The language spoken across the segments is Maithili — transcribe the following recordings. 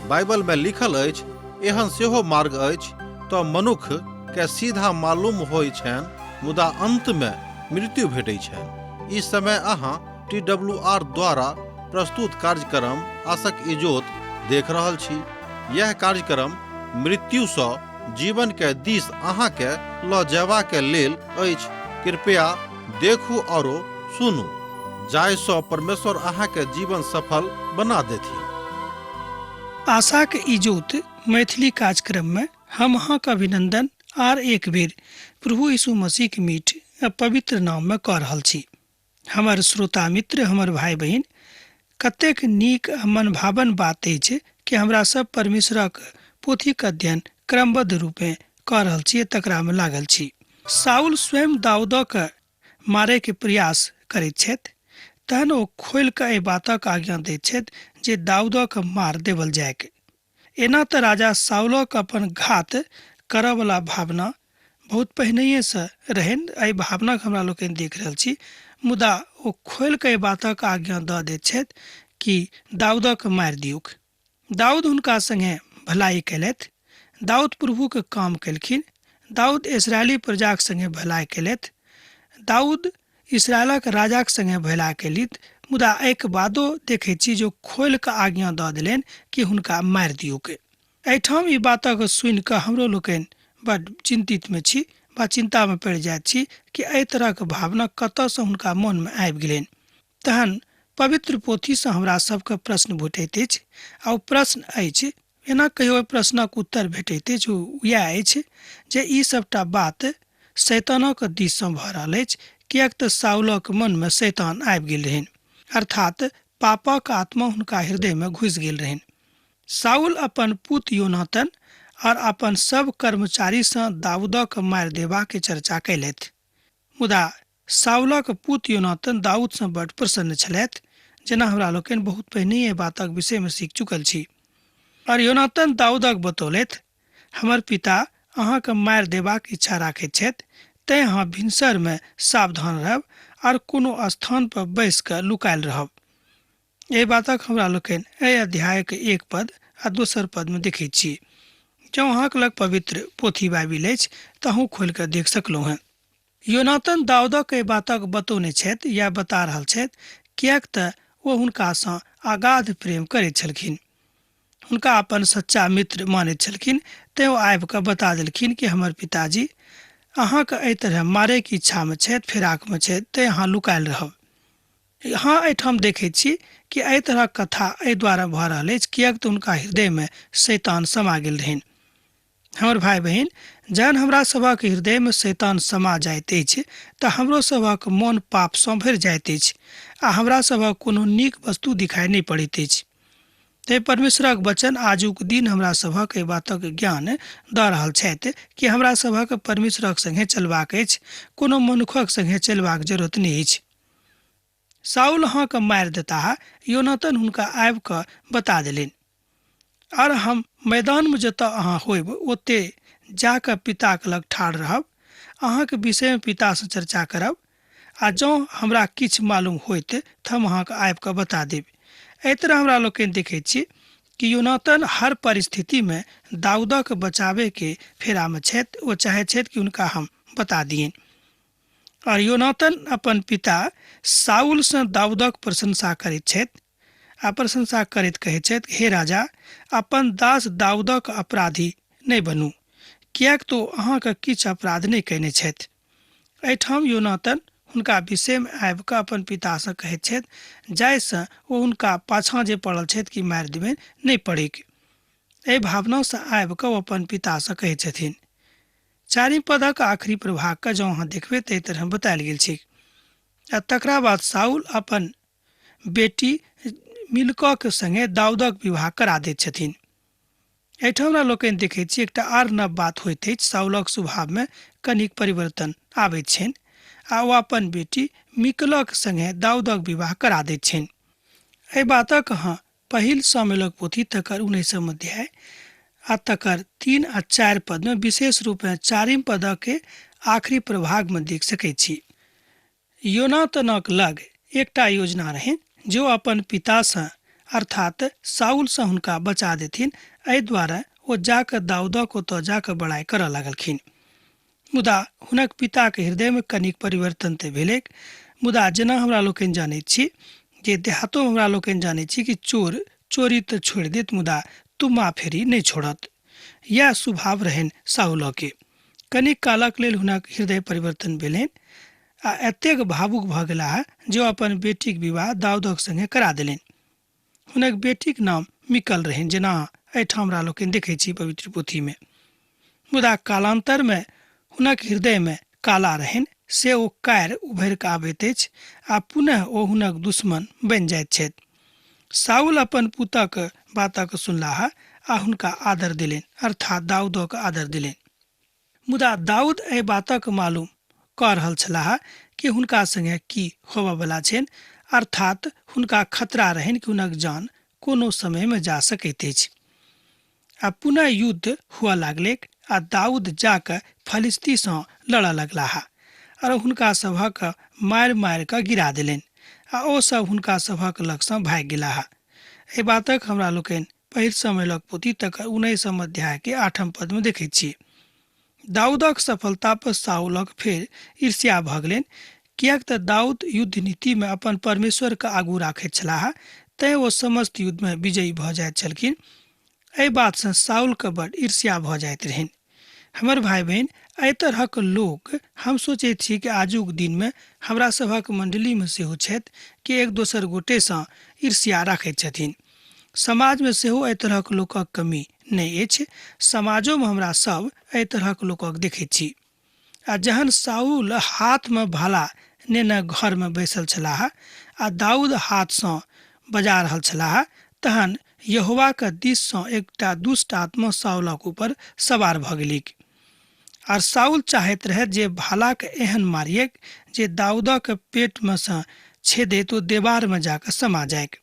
बाइबल में लिखल अछि, एहन सेहो मार्ग अछि तऽ मनुख के सीधा मालूम होइ छनि, मुदा अंत में मृत्यु भेटै छनि। ई समय अहाँ टी डब्ल्यू आर द्वारा प्रस्तुत कार्यक्रम आसक इजोत देख रहल छी। यह कार्यक्रम मृत्यु सँ जीवन के दिस अहाँ के ल जयबा के लेल अछि। कृपया देखू औरो सुनू, जाहि सँ परमेश्वर अहाँ के जीवन सफल बना देथिन। आशाक इजोत मैथिली कार्यक्रम में हम अहाँक अभिनंदन आर एक बेर प्रभु यीशु मसीह के मीठ आ पवित्र नाम में कऽ रहल छी। हमर श्रोता मित्र, हमर भाई बहिन, कतेक नीक आ मनभावन बात अछि कि हमरा सब परमेश्वरक पोथीक अध्ययन क्रमबद्ध रूपेँ कऽ रहल छी, तकरा में लागल छी। साउल स्वयं दाऊदक मारय के प्रयास करैत छथि, तहन ओ खोलि कऽ एहि बातक आज्ञा दैत छथि जे दाऊदक मार देवल जाइक। एना तऽ राजा साउलक अपन घात करऽवला भावना बहुत पहिनहिएसँ रहनि। एहि भावनाके हमरा लोकनि देख रहल छी। मुदा ओ खोलि कऽ एहि बातक आज्ञा दऽ दैत छथि कि दाऊदक मारि दियौक। दाऊद हुनका संगे भलाई कयलथि। दाऊद प्रभुके काम कयलखिन। दाऊद इस्राएली प्रजाक संगे भलाई कयलथि। दाऊद इसराइलक राजाक संगे भला केलित, मुदा एहिके बादो देखै छी जे खोलि कऽ आज्ञा दऽ देलनि कि हुनका मारि दियौक। एहिठाम ई बातक सुनि कऽ हमरो लोकनि बड्ड चिन्तितमे छी वा चिन्तामे पड़ि जाइत छी कि एहि तरहक भावना कतऽसँ हुनका मोनमे आबि गेलनि। तहन पवित्र पोथीसँ हमरा सबके प्रश्न भेटैत अछि आ ओ प्रश्न अछि, एना कहियो ओहि प्रश्नक उत्तर भेटैत अछि, ओ इएह अछि जे ई सबटा बात शैतानक दिससँ भऽ रहल अछि, किएक तऽ साउलक मनमे शैतान आबि गेल रहनि, अर्थात पापक आत्मा हुनका हृदयमे घुसि गेल रहनि। साउल अपन पुत योनातन और अपन सब कर्मचारीसँ दाऊदक मारि देबाक चर्चा कयलथि। मुदा साउलक पुत योनातन दाऊदसँ बड्ड प्रसन्न छलथि, जेना हमरा लोकनि बहुत पहिनहि एहि बातक विषयमे सीख चुकल छी। और योनातन दाऊदक बतौलथि, हमर पिता अहाँके मारि देबाक इच्छा राखैत छथि, तेँ अहाँ भिनसरमे सावधान रहब और कोनो स्थान पर बैसि कऽ लुकायल रहब। एहि बातक हमरा लोकनि एहि अध्यायक एक पद आ दोसर पदमे देखैत छी। जँ अहाँक लग पवित्र पोथी बाइबिल अछि तऽ अहूँ खोलि कऽ देख सकलहुँ हेँ। योनातन दाऊदक एहि बातक बतौने छथि या बता रहल छथि, किएक तऽ ओ हुनकासँ अगाध प्रेम करैत छलखिन। हुनका अपन सच्चा मित्र मानैत छलखिन, तेँ ओ आबि कऽ बता देलखिन कि हमर पिताजी अहाँके एहि तरहे मारैके इच्छामे छथि, फिराकमे छथि, तेँ अहाँ लुकायल रहब। अहाँ एहिठाम देखैत छी कि एहि तरहक कथा एहि दुआरे भऽ रहल अछि किएक तऽ हुनका हृदयमे शैतान समा गेल रहनि। हमर भाय बहिन, जहन हमरा सभक हृदयमे शैतान समा जाइत अछि तऽ हमरो सभक मोन पापसँ भरि जाइत अछि आ हमरा सभक कोनो नीक वस्तु दिखाई नहि पड़ैत अछि। तेँ परमेश्वरक वचन आजुक दिन हमरा सभक एहि बातक ज्ञान दऽ रहल छथि कि हमरा सभक परमेश्वरक संगे चलबाक अछि, कोनो मनुखक संगे चलबाक जरूरत नहि अछि। साउल अहाँके मारि देताह, योनातन हुनका आबि कऽ बता देलनि। आर हम मैदानमे जतऽ अहाँ होयब ओते जा कऽ पिताक लग ठाढ़ रहब, अहाँक विषयमे पितासँ चर्चा करब आ जँ हमरा किछु मालूम होइत तऽ हम अहाँके आबि कऽ बता देब। एहि तरह हमरा लोकनि देखैत छी कि योनातन हर परिस्थितिमे दाऊदक बचाबैके फेरामे छथि, ओ चाहैत छथि कि हुनका हम बता दियनि। और योनातन अपन पिता साउलसँ दाऊदक प्रशंसा करैत छथि आ प्रशंसा करैत कहैत छथि, हे राजा, अपन दास दाऊदक अपराधी नहि बनू, किएक तऽ ओ अहाँके किछु अपराध नहि कयने छथि। एहिठाम योनातन हुनका विषयमे आबि कऽ अपन पितासँ कहैत छथि, जाहिसँ ओ हुनका पाछाँ जे पड़ल छथि कि मारि देबनि नहि पड़ैक। एहि भावनासँ आबि कऽ ओ अपन पितासँ कहैत छथिन। चारिम पदक आखिरी प्रभागके जँ अहाँ देखबै तऽ एहि तरह बतायल गेल छैक। आ तकरा बाद साउल अपन बेटी मिलकऽके संगे दाऊदक विवाह करा दैत छथिन। एहिठाम हमरा लोकनि देखैत छी एकटा आर नव बात होइत अछि, साउलक स्वभावमे कनिक परिवर्तन आबैत छनि आ ओ अपन बेटी मिकलक संगे दाऊदक विवाह करा दैत छनि। एहि बातक अहाँ पहिल सामुएलक पोथी तकर 19 अध्याय आ तकर 3 आ 4 पद में, विशेष रूप में 4 पद के आखिरी प्रभाग में देख सकै छी। योनातनक लग एकटा योजना रहनि जो अपन पिता सँ अर्थात साउल सँ हुनका बचा देथिन। एहि द्वारा ओ जाकऽ दाऊदक ओतऽ जाकऽ बड़ाइ करऽ लागलखिन। मुदा हुनक पिताके हृदय में कनिक परिवर्तन तऽ भेलैक, मुदा जेना हमरा लोकनि जानैत छी जे देहातो हमरा लोकनि जानैत छी कि चोर चोरी तऽ छोड़ि देत मुदा तुम्मा फेरी नहि छोड़त। यैह स्वभाव रहनि साउलके। कनिक कालक लेल हुनक हृदय परिवर्तन भेलनि आ एतेक भावुक भऽ गेलाह जे ओ अपन बेटीक विवाह दाऊदक संगे करा देलनि। हुनक बेटीक नाम मिकल रहनि, जेना एहिठाम हमरा लोकनि देखै छी पवित्र पोथीमे। मुदा कालान्तरमे हुनक हृदयमे काला रहनि, से ओ कार उभरि कऽ आबैत अछि आ पुनः ओ हुनक दुश्मन बनि जाइत छथि। साउल अपन पुतक बातक सुनलाह आ हुनका आदर देलनि, अर्थात दाऊदक आदर देलनि। मुदा दाऊद एहि बातक मालूम कऽ रहल छलाह कि हुनका संगे की होबयवला छनि, अर्थात हुनका खतरा रहनि कि हुनक जान कोनो समयमे जा सकैत अछि। आ पुनः युद्ध हुअ लागलैक आ दाऊद जाकऽ फलिस्तीसँ लड़ऽ लगलाह और हुनका सभक मारि मारि कऽ गिरा देलनि आ ओ सब हुनका सभक लगसँ भागि गेलाह। एहि बातक हमरा लोकनि पहिल सामुएलक पोथी तकर 19 अध्याय के 8 पदमे देखैत छी। दाऊदक सफलता पर साउलक फेर ईर्ष्या भऽ गेलनि, किएक तऽ दाऊद युद्ध नीतिमे अपन परमेश्वरके आगू राखैत छलाह, तैँ ओ समस्त युद्धमे विजयी भऽ जाइत छलखिन। एहि बातसँ साउलके बड ईर्ष्या भऽ जाइत रहनि। हमर भाइ बहिन, एहि तरहक लोक हम सोचैत छी कि आजुक दिनमे हमरा सभक मण्डलीमे सेहो छथि कि एक दोसर गोटेसँ ईर्ष्या राखैत छथिन। समाजमे सेहो एहि तरहक लोकक कमी नहि अछि। समाजोमे हमरा सब एहि तरहक लोकक देखैत छी। आ जहन साउल हाथमे भाला नेने घरमे बैसल छलाह आ दाऊद हाथसँ बजा रहल छलाह, तहन यहोवाक दिससँ एकटा दुष्ट आत्मा साउलक ऊपर सवार भऽ गेलैक। आर साउल चाहैत रहै जे भालाके एहन मारिएक जे दाऊदक पेटमे सँ छेदैत ओ देवारमे जाकऽ समा जाइक।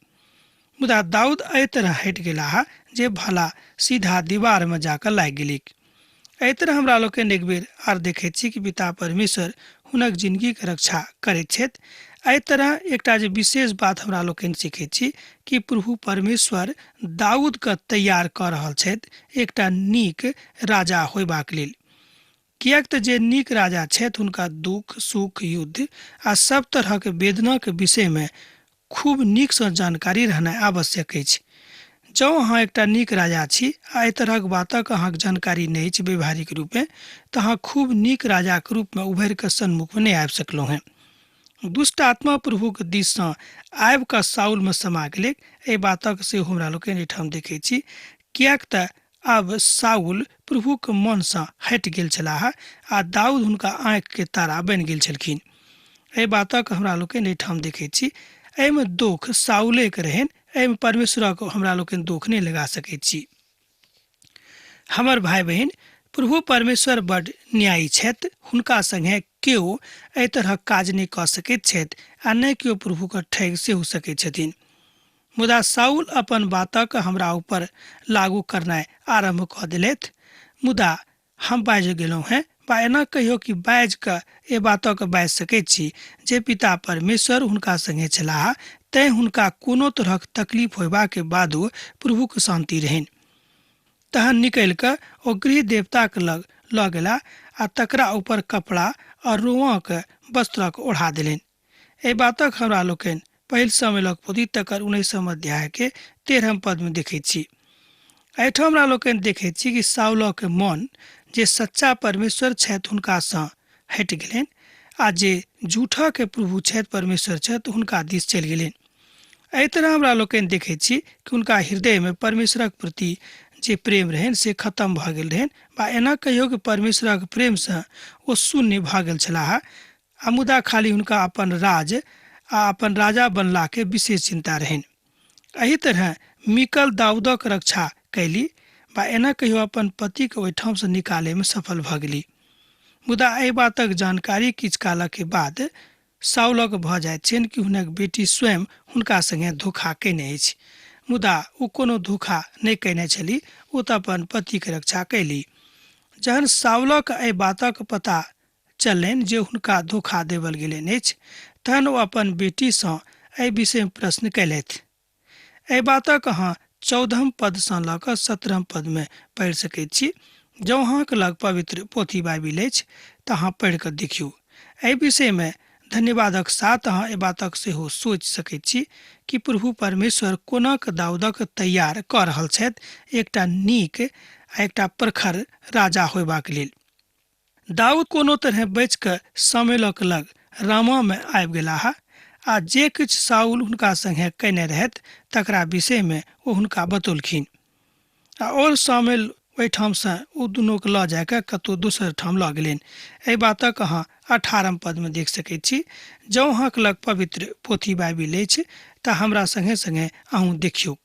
मुदा दाऊद एहि तरह हटि गेलाह जे भाला सीधा दीवारमे जाकऽ लागि गेलैक। एहि तरह हमरा लोकनि एक बेर आर देखैत छी कि पिता परमेश्वर हुनक जिनगीके रक्षा करैत छथि। एहि तरह एकटा जे विशेष बात हमरा लोकनि सीखैत छी कि प्रभु परमेश्वर दाऊदके तैयार कऽ रहल छथि एकटा नीक राजा होयबाक लेल। किएक तऽ जे नीक राजा छथि हुनका दुख सुख युद्ध आ सब तरहक वेदनाके विषयमे खूब नीकसँ जानकारी रहनाइ आवश्यक अछि। जँ अहाँ एकटा नीक राजा छी आ एहि तरहक बातक अहाँके जानकारी नहि अछि व्यवहारिक रूपेँ, तऽ अहाँ खूब नीक राजाके रूपमे उभरि कऽ सन्मुखमे नहि आबि सकलहुँ हेँ। दुष्ट आत्मा प्रभुक दिससँ आबि कऽ साउलमे समा गेलैक, एहि बातक सेहो हमरा लोकनि एहिठाम देखैत छी। किएक तऽ आब साउल प्रभुक मनसँ हटि गेल छलाह आ दाऊद हुनका आँखिके तारा बनि गेल छलखिन। एहि बातक हमरा लोकनि एहिठाम देखैत छी। एहिमे दोख साउलेके रहनि, एहिमे परमेश्वरक हमरा लोकनि दोख नहि लगा सकैत छी। हमर भाइ बहिन, प्रभु परमेश्वर बड न्यायी छथि। हुनका संगे केओ एहि तरहक काज नहि कऽ सकैत छथि आ नहि केओ प्रभुके ठगि सेहो सकैत छथिन। मुदा साउल अपन बातक हमरा ऊपर लागू करनाइ आरम्भ कऽ देलथि। मुदा हम बाजि गेलहुँ हेँ, बा एना कहियो कि बाजि कऽ एहि बातक बाजि सकैत छी जे पिता परमेश्वर हुनका संगे छलाह, तैँ हुनका कोनो तरहक तकलीफ होयबाक बादो प्रभुक शान्ति रहनि। तहन निकलि कऽ ओ गृह देवताक लग लऽ गेलाह आ तकरा ऊपर कपड़ा आ रोआँक वस्त्रक ओढ़ा देलनि। एहि बातक हमरा लोकनि पहिल सामुएलक पोथी तकर 19 अध्यायके 13 पदमे देखैत छी। एहिठाम हमरा लोकनि देखैत छी कि साउलक मन जे सच्चा परमेश्वर छथि हुनकासँ हटि गेलनि आ जे झूठाके प्रभु छथि परमेश्वर छथि हुनका दिस चलि गेलनि। एहि तरह हमरा लोकनि देखैत छी कि हुनका हृदयमे परमेश्वरक प्रति जे प्रेम रहनि से खतम भऽ गेल रहनि, बा एना कहियौ कि परमेश्वरक प्रेमसँ ओ शून्य भऽ गेल छलाह आ मुदा खाली हुनका अपन राज आ अपन राजा बनलाके विशेष चिन्ता रहनि। एहि तरह मिकल दाऊदक रक्षा कैली, बा एना कहियो अपन पतिके ओहिठामसँ निकालैमे सफल भऽ गेली। मुदा एहि बातक जानकारी किछु कालके बाद साउलक भऽ जाइत छनि कि हुनक बेटी स्वयं हुनका संगे धोखा कयने अछि। मुदा ओ कोनो धोखा नहि कयने छली, ओ तऽ अपन पतिके रक्षा कयली। जहन साउलक एहि बातक पता चललनि जे हुनका धोखा देवल गेलनि अछि, तहन ओ अपन बेटीसँ एहि विषयमे प्रश्न कयलथि। एहि बातक अहाँ 14 पदसँ लऽ कऽ 17 पदमे पढ़ि सकैत छी। जँ अहाँके लग पवित्र पोथी बाइबिल अछि तऽ अहाँ पढ़ि कऽ देखियौ। एहि विषयमे धन्यवादक साथ अहाँ एहि बातक सेहो सोचि सकैत छी कि प्रभु परमेश्वर कोना कऽ दाऊदक तैयार कऽ रहल छथि एकटा नीक आ एकटा प्रखर राजा होयबाक लेल। दाऊद कोनो तरहे बचि कऽ सामुएलक लग रामामे आबि गेलाह आ जे किछु साउल हुनका संगे कयने रहथि तकरा विषयमे ओ हुनका बतौलखिन। आ आओर सामुएल ओहिठामसँ ओ दुनूके लऽ जा कऽ कतहु दोसर ठाम लऽ गेलनि। एहि बातक अहाँ 18 पदमे देख सकैत छी। जँ अहाँके लग पवित्र पोथी बाइबिल अछि तऽ हमरा संगे संगे अहूँ देखियौक।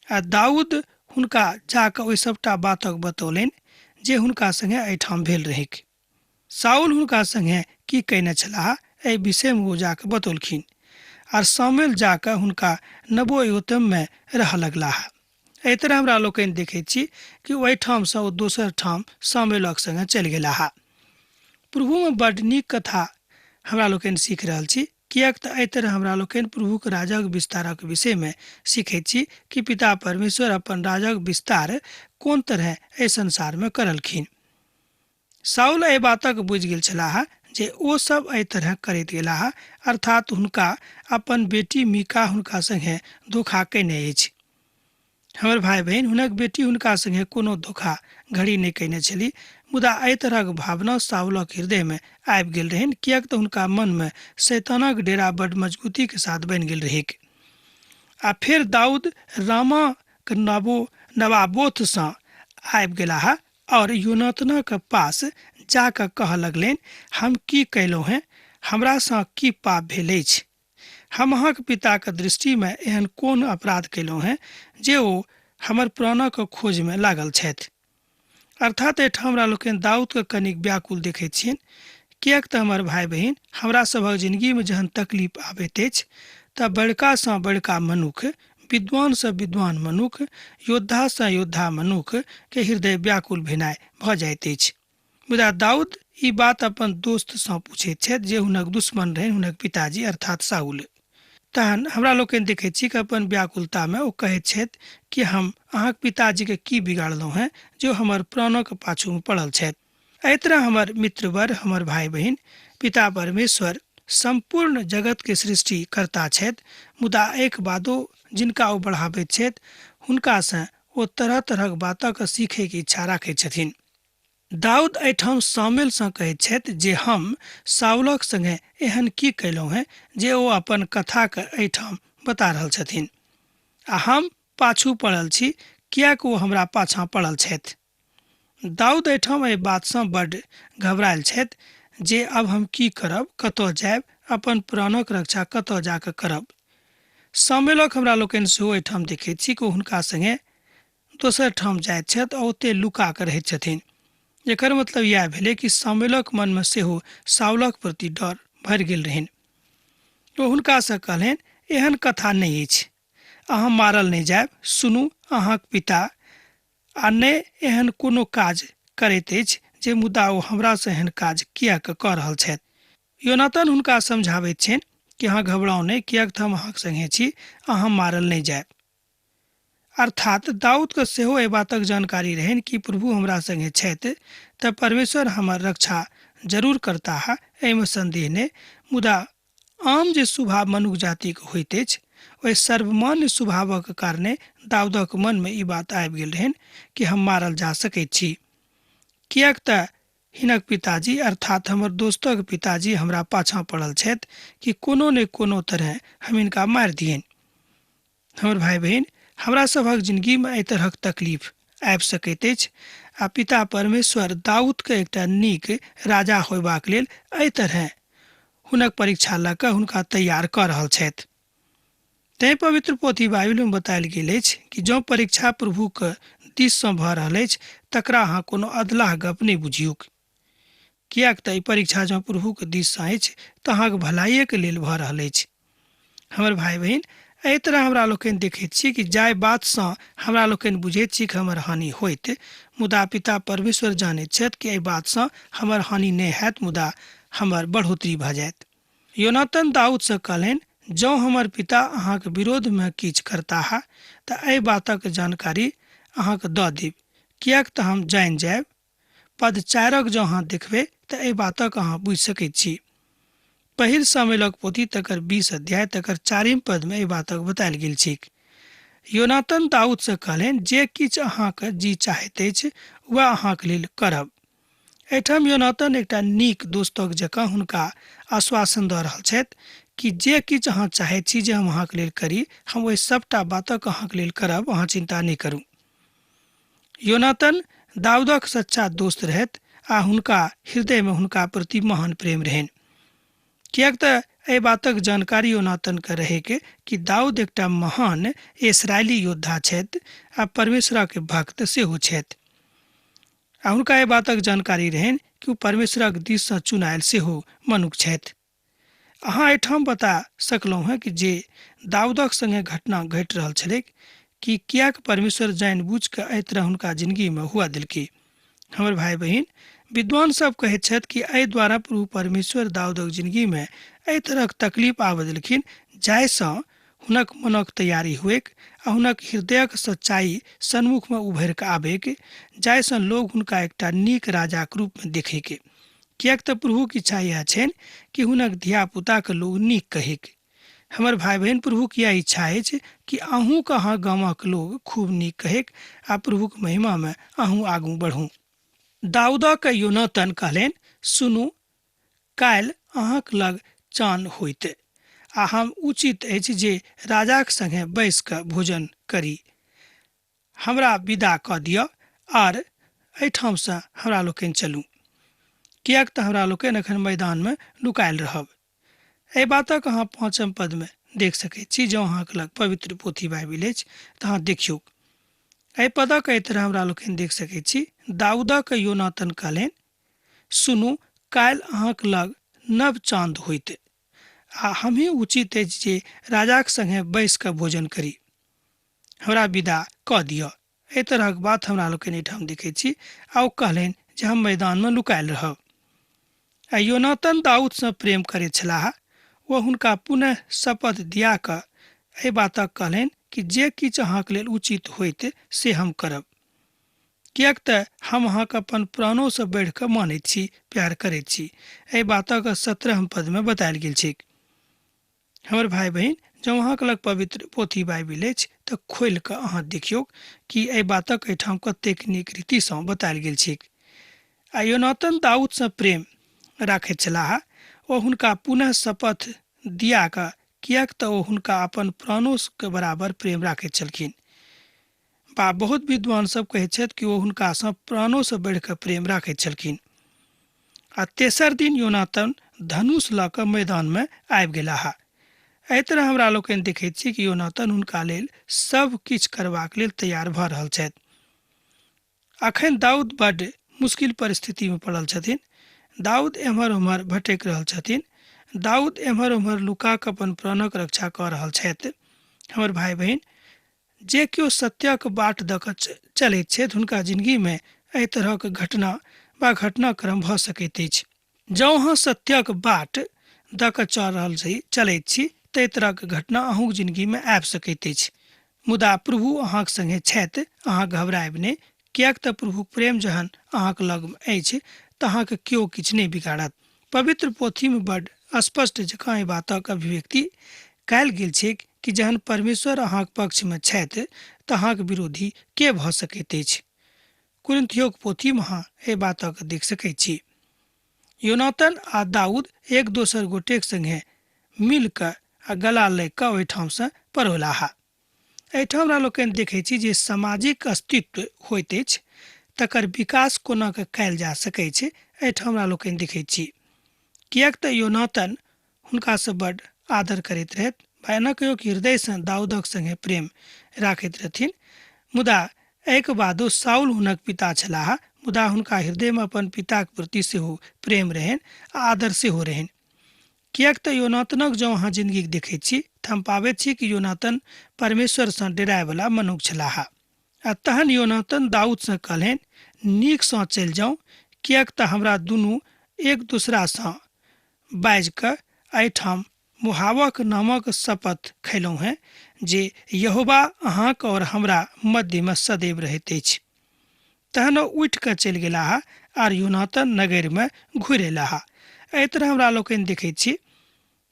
आ दाऊद हुनका जा कऽ ओहि सभटा बातक बतौलनि जे हुनका संगे एहिठाम भेल रहैक। साउल हुनका संगे की कयने छलाह एहि विषयमे ओ जा कऽ बतौलखिन। आर सामुएल जा कऽ हुनका नबोयोतममे रहऽ लगलाह। एहि तरह हमरा लोकनि देखैत छी कि ओहिठामसँ ओ दोसर ठाम सामुएलक संगे चलि गेलाह। प्रभुमे बड्ड नीक कथा हमरा लोकनि सीख रहल छी, किएक तऽ एहि तरह हमरा लोकनि प्रभुक राजक विस्तारक विषयमे सीखैत छी कि पिता परमेश्वर अपन राजक विस्तार कोन तरहे एहि संसारमे करलखिन। साउल एहि बातक बुझि गेल छलाह जे ओ सब एहि तरह करैत गेलाह, अर्थात हुनका अपन बेटी मीका हुनका संगे धोखा कयने अछि। हमर भाय बहिन, हुनक बेटी हुनका संगे कोनो धोखा घड़ी नहि कयने छली, मुदा एहि तरहक भावना साउलक हृदयमे आबि गेल रहनि, किएक तऽ हुनका मनमे शैतानक डेरा बड्ड मजबूतीके साथ बनि गेल रहैक। आ फेर दाऊद रामाक नवाबोथसँ आबि गेलाह और योनातनक पास जा कऽ कहऽ लगलनि, हम की कयलहुँ हेँ? हमरासँ की पाप भेल अछि? हम अहाँक पिताक दृष्टिमे एहन कोन अपराध कयलहुँ हेँ जे ओ हमर प्राणक खोजमे लागल छथि? अर्थात एहिठाम हमरा लोकनि दाऊदके कनिक व्याकुल देखैत छियनि, किएक तऽ हमर भाय बहिन, हमरा सभक जिनगीमे जहन तकलीफ आबैत अछि तऽ बड़कासँ बड़का मनुख, विद्वानसँ विद्वान मनुख, योद्धासँ योद्धा मनुख के हृदय व्याकुल भेनाइ भऽ जाइत अछि। मुदा दाऊद ई बात अपन दोस्तसँ पूछैत छथि जे हुनक दुश्मन रहनि हुनक पिताजी अर्थात साउल। तहन हमरा लोकनि देखैत छी कि अपन व्याकुलतामे ओ कहैत छथि कि हम अहाँक पिताजीके की बिगाड़लहुँ हेँ जे हमर प्राणक पाछूमे पड़ल छथि। एहि तरह हमर मित्रवर, हमर भाय बहिन, पिता परमेश्वर सम्पूर्ण जगतके सृष्टि कर्ता छथि, मुदा एक बादो जिनका ओ बढ़ाबैत छथि हुनकासँ ओ तरह तरहक बातक सीखैके इच्छा राखैत छथिन। दाऊद एहिठाम सामुएलसँ कहैत छथि जे हम साउलक संगे एहन की कयलहुँ हेँ जे ओ अपन कथाके एहिठाम बता रहल छथिन आ हम पाछू पड़ल छी, किएक ओ हमरा पाछाँ पड़ल छथि। दाऊद एहिठाम एहि बातसँ बड्ड घबरायल छथि जे अब हम की करब, कतऽ जायब, अपन प्राणक रक्षा कतऽ जा कऽ करब। सामुएलक हमरा लोकनि सेहो एहिठाम देखैत छी कि ओ हुनका संगे दोसर ठाम जाइत छथि आ ओतय लुका कऽ रहैत छथिन। एकर मतलब इएह भेलै कि सामुएलक मनमे सेहो साउलक प्रति डर भरि गेल रहनि। ओ हुनकासँ कहलनि, एहन कथा नहि अछि, अहाँ मारल नहि जायब। सुनू, अहाँक पिता आ नहि एहन कोनो काज करैत अछि जे, मुदा ओ हमरासँ एहन काज किएक कऽ रहल छथि? योनातन हुनका समझाबैत छनि कि अहाँ घबराउ नहि, किएक तऽ हम अहाँक संगे छी, अहाँ मारल नहि जायब। अर्थात दाऊदके सेहो एहि बातक जानकारी रहनि कि प्रभु हमरा संगे छथि तऽ परमेश्वर हमर रक्षा जरूर करताह, एहिमे संदेह नहि। मुदा आम जे स्वभाव मनुख जातिक होइत अछि, ओहि सर्वमान्य स्वभावक कारणे दाऊदक मनमे ई बात आबि गेल रहनि कि हम मारल जा सकैत छी, किएक तऽ हिनक पिताजी अर्थात हमर दोस्तक पिताजी हमरा पाछाँ पड़ल छथि कि कोनो ने कोनो तरहे हम हिनका मारि दियनि। हमर भाय बहिन, हमरा सभक जिनगीमे एहि तरहक तकलीफ आबि सकैत अछि आ पिता परमेश्वर दाऊदके एकटा नीक राजा होयबाक लेल एहि तरहे हुनक परीक्षा लऽ कऽ हुनका तैयार कऽ रहल छथि। तैँ पवित्र पोथी बाइबिलमे बतायल गेल अछि कि जँ परीक्षा प्रभुक दिससँ भऽ रहल अछि तकरा अहाँ कोनो अधलाह गप नहि बुझियौक, किएक तऽ ई परीक्षा जँ प्रभुक दिससँ अछि तऽ अहाँक भलाइएके लेल भऽ रहल अछि। हमर भाय बहिन, एहि तरह हमरा लोकनि देखैत छी कि जाहि बातसँ हमरा लोकनि बुझैत छी कि हमर हानि होइत, मुदा पिता परमेश्वर जानैत छथि कि एहि बातसँ हमर हानि नहि हैत, मुदा हमर बढ़ोतरी भऽ जायत। योनातन दाऊदसँ कहलनि, जँ हमर पिता अहाँके विरोधमे किछु करताह तऽ एहि बातक जानकारी अहाँके दऽ देब, किएक तऽ हम जानि जायब। पद 4 जँ अहाँ देखबै तऽ एहि बातक अहाँ बुझि सकैत छी। पहिल सामुएलक पोथी तकर 20 अध्याय तकर 4 पदमे एहि बातक बतायल गेल छैक। योनातन दाऊदसँ कहलनि, जे किछु अहाँके जी चाहैत अछि वएह अहाँके लेल करब। एहिठाम योनातन एकटा नीक दोस्तक जकाँ हुनका आश्वासन दऽ रहल छथि कि जे किछु अहाँ चाहैत छी जे हम अहाँके लेल करी, हम ओहि सभटा बातक अहाँके लेल करब, अहाँ चिन्ता नहि करू। योनातन दाऊदक सच्चा दोस्त रहथि आ हुनका हृदयमे हुनका प्रति महान प्रेम रहनि, किएक तऽ एहि बातक जानकारी योनातनके रहैके कि दाऊद एकटा महान इसराइली योद्धा छथि आ परमेश्वरक भक्त सेहो छथि। आ हुनका एहि बातक जानकारी रहनि कि ओ परमेश्वरक दिससँ चुनायल सेहो मनुख छथि। अहाँ एहिठाम बता सकलहुँ हेँ कि जे दाऊदक संगे घटना घटि रहल छलैक कि किएक परमेश्वर जानि बुझि कऽ एहि तरह हुनका जिंदगीमे हुआ देलकै। हमर भाई बहिन, विद्वान सब कहैत छथि कि एहि द्वारा प्रभु परमेश्वर दाऊदक जिंदगीमे एहि तरहक तकलीफ आबऽ देलखिन जाहिसँ हुनक मनक तैयारी हुएक आ हुनक हृदयक सच्चाई सन्मुखमे उभरि कऽ आबैक, जाहिसँ लोग हुनका एकटा नीक राजाक रूपमे देखैके। किएक तऽ प्रभुक इच्छा इएह छनि कि हुनक धियापुताके लोग नीक कहैक। हमर भाई बहिन, प्रभुक इएह इच्छा अछि कि अहूँके अहाँ गामक लोग खूब नीक कहैक आ प्रभुक महिमामे अहूँ आगू बढ़ू। दाऊदक योनातन कहलनि, सुनू, काल्हि अहाँक लग चान होइत आ हम उचित अछि जे राजाक संगे बैस कऽ भोजन करी। हमरा विदा कऽ दिअ आर एहिठामसँ हमरा लोकनि चलू, किएक तऽ हमरा लोकनि एखन मैदानमे नुकायल रहब। एहि बातक अहाँ 5 पदमे देख सकैत छी। जँ अहाँके लग पवित्र पोथी बाइबिल अछि तऽ अहाँ देखियौ। एहि पदक एहि तरह हमरा लोकनि देख सकैत छी। दाऊदक योनातन कहलनि, सुनू, काल्हि अहाँक लग नव चाँद होइत आ हमही उचित अछि जे राजाक संगे बैस कऽ भोजन करी। हमरा विदा कऽ दिअ। एहि तरहक बात हमरा लोकनि एहिठाम देखैत छी। आ ओ कहलनि जे हम मैदानमे नुकायल रहब। आ योनातन दाऊदसँ प्रेम करैत छलाह। ओ हुनका पुनः शपथ दिया कऽ एहि बातक कहलनि कि जे किछु अहाँके लेल उचित होइत से हम करब, किएक तऽ हम अहाँके अपन प्राणोसँ बढ़ि कऽ मानैत छी, प्यार करैत छी। एहि बातक 17 पदमे बतायल गेल छैक। हमर भाई बहिन, जँ अहाँके लग पवित्र पोथी बाइबिल अछि तऽ खोलि कऽ अहाँ देखियौ कि एहि बातक एहिठाम कतेक नीक रीतिसँ बतायल गेल छैक। आ योनातन दाऊदसँ प्रेम राखैत छलाह। ओ हुनका पुनः शपथ दिया कऽ, किएक तऽ ओ हुनका अपन प्राणोके बराबर प्रेम राखैत छलखिन। बा बहुत विद्वान सब कहैत छथि कि ओ हुनकासँ प्राणोसँ बढ़ि कऽ प्रेम राखैत छलखिन। आ तेसर दिन योनातन धनुष लऽ कऽ मैदानमे आबि गेलाह। एहि तरह हमरा लोकनि देखैत छी कि योनातन हुनका लेल सब किछु करबाक लेल तैयार भऽ रहल छथि। अखन दाऊद बड्ड मुश्किल परिस्थितिमे पड़ल छथिन। दाऊद एम्हर ओम्हर भटकि रहल छथिन। दाऊद एम्हर ओम्हर लुका कऽ अपन प्राणक रक्षा कऽ रहल छथि। हमर भाई बहिन, जे केओ सत्यक बाट दऽ कऽ चलैत छथि हुनका जिंदगीमे एहि तरहक घटना वा घटनाक्रम भऽ सकैत अछि। जँ अहाँ सत्यक बाट दऽ कऽ चल रहल छी, चलैत छी, ताहि तरहक घटना अहूँक जिंदगीमे आबि सकैत अछि। मुदा प्रभु अहाँक संगे छथि, अहाँ घबरायब नहि, किएक तऽ प्रभुक प्रेम जहन अहाँक लग अछि तऽ अहाँके केओ किछु नहि बिगाड़त। पवित्र पोथीमे बड्ड स्पष्ट जकाँ एहि बातक अभिव्यक्ति कयल गेल छैक कि जहन परमेश्वर अहाँक पक्षमे छथि तऽ अहाँक विरोधी के भऽ सकैत अछि। कुरिन्थियोक पोथीमे अहाँ एहि बातक देख सकैत छी। योनातन आ दाऊद एक दोसर गोटेक संगे मिल कऽ आ गला लागि कऽ ओहिठामसँ पड़ौलाह। एहिठाम हमरा लोकनि देखै छी जे सामाजिक अस्तित्व होइत अछि तकर विकास कोना कऽ कयल जा सकैत छै, एहिठाम हमरा लोकनि देखै छी। किएक तऽ योनातन हुनकासँ बड्ड आदर करैत रहथि, बा एना कहियो कि हृदयसँ दाऊदक संगे प्रेम राखैत रहथिन। मुदा एहिके बादो साउल हुनक पिता छलाह, मुदा हुनका हृदयमे अपन पिताक प्रति सेहो प्रेम रहनि आ आदर सेहो रहनि। किएक तऽ योनातनक जँ अहाँ जिन्दगीके देखैत छी तऽ हम पाबैत छी कि योनातन परमेश्वरसँ डेरायवला मनुख छलाह। आ तहन योनातन दाऊदसँ कहलनि, नीकसँ चलि जाउ, किएक तऽ हमरा दुनू एक दोसरासँ बाजि कऽ एहिठाम मुहावक नामक शपथ खयलहुँ हेँ जे यहोवा अहाँक और हमरा मध्यमे सदैव रहैत अछि। तहन ओ उठि कऽ चलि गेलाह आर योनातन नगरमे घुरि अयलाह। एहि तरह हमरा लोकनि देखैत छी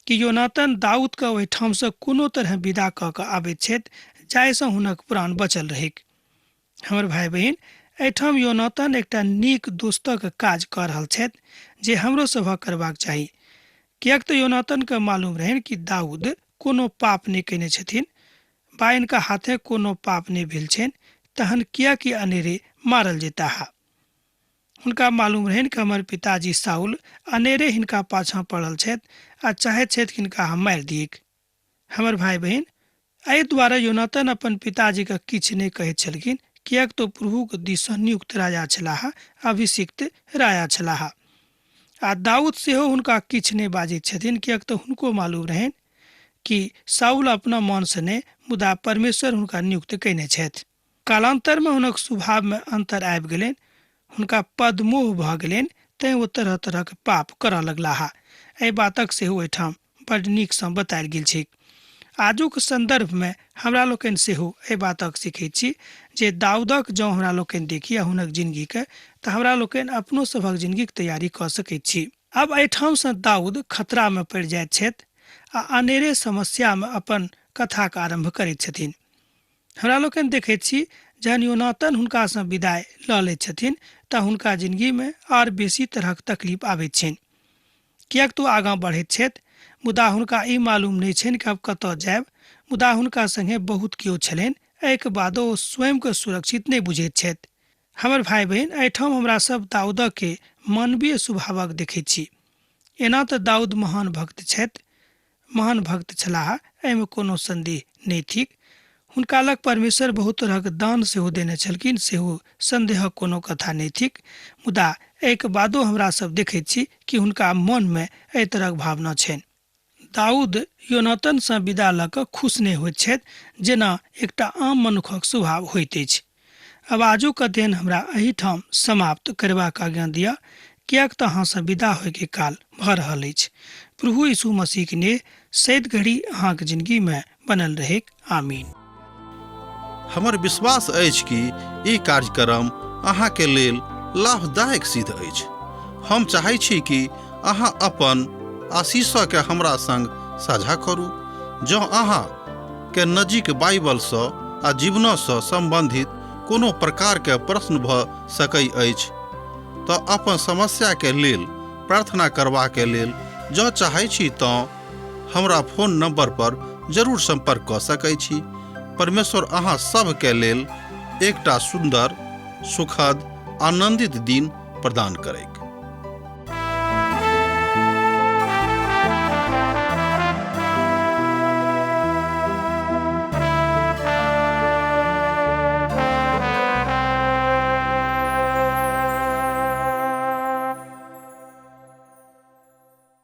कि योनातन दाऊदके ओहिठामसँ कोनो तरहे विदा कऽ कऽ आबैत छथि जाहिसँ हुनक प्राण बचल रहैक। हमर भाय बहिन, एहिठाम योनातन एकटा नीक दोस्तक काज कऽ रहल छथि जे हमरो सभक करबाक चाही। किएक तऽ योनातनके मालूम रहनि कि दाऊद कोनो पाप नहि कयने छथिन बा इनका हाथे कोनो पाप नहि भेल छनि, तहन किएक ई अनेरे मारल जेताह। हुनका मालूम रहनि कि हमर पिताजी साउल अनेरे हिनका पाछाँ पड़ल छथि आ चाहैत छथि कि हिनका हम मारि दिऐक। हमर भाय बहिन, एहि दुआरे योनातन अपन पिताजीके किछु नहि कहैत छलखिन, किएक तऽ ओ प्रभुक दिससँ नियुक्त राजा छलाह, अभिषिक्त राजा छलाह। आ दाऊद सेहो हुनका किछु नहि बाजैत छथिन, किएक तऽ हुनको मालूम रहनि कि साउल अपना मनसँ नहि, मुदा परमेश्वर हुनका नियुक्त कयने छथि। कालान्तरमे हुनक स्वभावमे अन्तर आबि गेलनि, हुनका पदमोह भऽ गेलनि, तेँ ओ तरह तरहक पाप करऽ लगलाह। एहि बातक सेहो एहिठाम बड्ड नीकसँ बतायल गेल छैक। आजुक सन्दर्भमे हमरा लोकनि सेहो एहि बातक सीखैत छी जे दाऊदक जँ हमरा लोकनि देखी आ हुनक जिनगीके तऽ हमरा लोकनि अपनो सभक जिनगीक तैयारी कऽ सकैत छी। आब एहिठामसँ दाऊद खतरामे पड़ि जाइत छथि आ अनेरे समस्यामे अपन कथाक आरम्भ करैत छथिन। हमरा लोकनि देखैत छी जहन योनातन हुनकासँ विदाइ लऽ लैत छथिन तऽ हुनका जिनगीमे आर बेसी तरहक तकलीफ आबैत छनि। किएक तऽ ओ आगाँ बढ़ैत छथि, मुदा हुनका ई मालूम नहि छनि कि आब कतऽ जायब। मुदा हुनका संगे बहुत केओ छलनि, एहिके बादो ओ स्वयंके सुरक्षित नहि बुझैत छथि। हमर भाय बहिन, एहिठाम हमरा सब दाऊदके मानवीय स्वभावक देखैत छी। एना तऽ दाऊद महान भक्त छथि, महान भक्त छलाह, एहिमे कोनो सन्देह नहि थिक। हुनका लग परमेश्वर बहुत तरहक दान सेहो देने छलखिन, सेहो सन्देहक कोनो कथा नहि थिक। मुदा एहिके बादो हमरा सब देखैत छी कि हुनका मनमे एहि तरहक भावना छनि। दाऊद योनातनसँ विदा लऽ कऽ खुश नहि होइत छथि, जेना एकटा आम मनुखक स्वभाव होइत अछि। आब आजुक अध्ययन हमरा एहिठाम समाप्त करबाक आज्ञा दिअ, किएक तँ अहाँसँ विदा होइके काल भऽ रहल अछि। प्रभु यीशु मसीहक नेह सैद घड़ी अहाँक जिनगीमे बनल रहैक। आमीन। हमर विश्वास अछि कि ई कार्यक्रम अहाँके लेल लाभदायक सिद्ध अछि। हम चाहै छी कि अहाँ अपन आशीषके हमरा संग साझा करू। जँ अहाँ के नजीक बाइबलसँ आ जीवनसँ सम्बन्धित कोनो प्रकारके प्रश्न भऽ सकै अछि तऽ अपन समस्याके लेल प्रार्थना करबाके लेल जँ चाहै छी तँ हमरा फोन नंबर पर जरूर संपर्क कऽ सकै छी। परमेश्वर अहाँ सभके लेल एकटा सुन्दर, सुखद, आनंदित दिन प्रदान करैक।